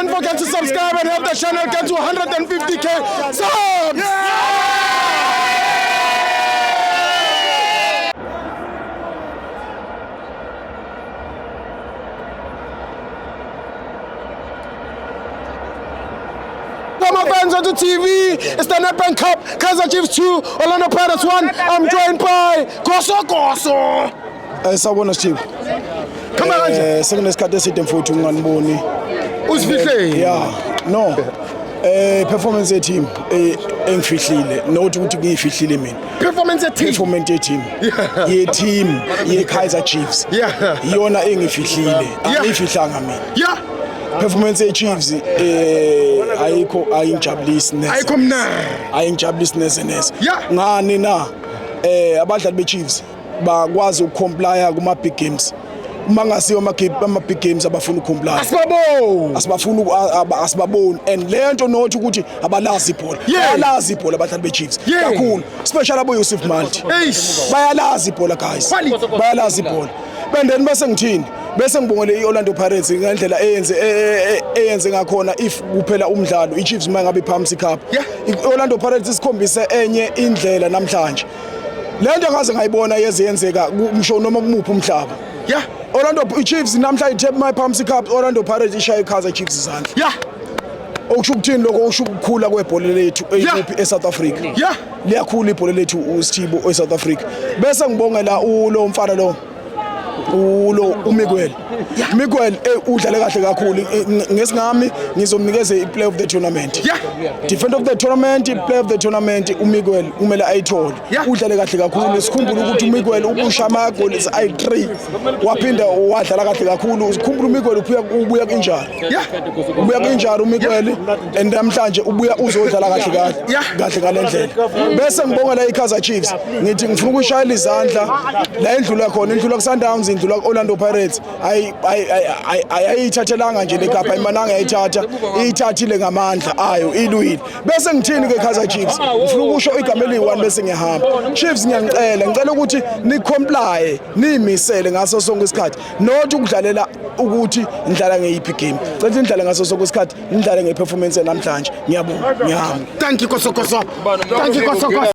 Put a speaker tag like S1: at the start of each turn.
S1: Don't forget to subscribe and help the channel get to 150K subs. My fans on the TV, it's the Nedbank Cup, Kaizer Chiefs 2, Orlando Pirates 1. I'm joined by Goso Goso.
S2: Sawubona Steve.
S1: Khamba kanje.
S2: Sekunesikhathi eside mfowethu nginganiboni.
S1: Uzifihle.
S2: Yeah, no. Performance ye team engifihlile, not ukuthi ngiyifihlile mina.
S1: Performance ye team.
S2: Performance ye team. Ye team ye Kaizer Chiefs. Iyona engifihlile. Angiyifihlanga mina. Performance ye Chiefs ayikho, ayingijabulisi neze.
S1: Ayikho mnandi.
S2: Ayingijabulisi neze neze. Ngani na? Abadlali be Chiefs bakwazi ukucomplya kuma big games. Uma ngasiyo ama big games abafuna ukucomply.
S1: Asibaboni.
S2: Asibafuni, asibaboni, and le nto not ukuthi abalazi ibhola. Bayalazi ibhola abadlali be Chiefs kakhulu, especially abo Yusuf Malti.
S1: Eish.
S2: Bayalazi ibhola guys.
S1: Quality.
S2: Bayalazi ibhola. Bendeni bese ngithini? Bese ngibongele iOrlando Pirates ngendlela eyenze ngakhona. If kuphela umdlalo iChiefs uma ngabe iphamsi cup. IOrlando Pirates isikhombise enye indlela namhlanje. Le nto ngaze ngayibona yeze yenzeka ngisho noma kumuphi umhlaba. Orlando iChiefs namhlanje ithe my Phamsi Cup, Orlando Pirates ishaye iKaizer Chiefs izandla. Okusho ukuthini lokho? Okusho ukukhula kwebhola lethu ekuphi eSouth Africa. Liyakhula ibhola lethu uSithibo eSouth Africa. Bese ngibongela ulo mfana lo, ulo uMiguel. Miguel udlale kahle kakhulu. Ngesingami ngizomnikeza iplay of the tournament. Defender of the tournament, player of the tournament uMiguel kumele ayithole. Udlale kahle kakhulu. Sikhumbule ukuthi uMiguel ubusha ama goals ayi3, waphinda wadlala kahle kakhulu. Sikhumbule uMiguel ubuya ku-injury. Ubuya ku-injury uMiguel, and namhlanje ubuya uzodlala kahle kahle kahle ngalendlela. Bese ngibongela iKaizer Chiefs, ngithi ngifuna ukushayela izandla la indlula khona, indlula ku Sundowns, indlula ku Orlando Pirates. Ayithathelanga nje le cup, ayimananga yayithatha, iyithathile ngamandla ayo, ilwile. Bese ngithini ke Kaizer Chiefs? Ngifuna ukusho igama eliyi-1 bese ngiyahamba. Chiefs, ngiyangicela, ngicela ukuthi ni comply, niyimisele ngaso sonke isikhathi, not ukudlalela ukuthi nidlala ngeyiphi game. Cela nidlale ngaso sonke isikhathi, nidlale ngeperformance namhlanje. Ngiyabonga, ngiyahamba.
S1: Thank you Goso Goso. Thank you Goso Goso.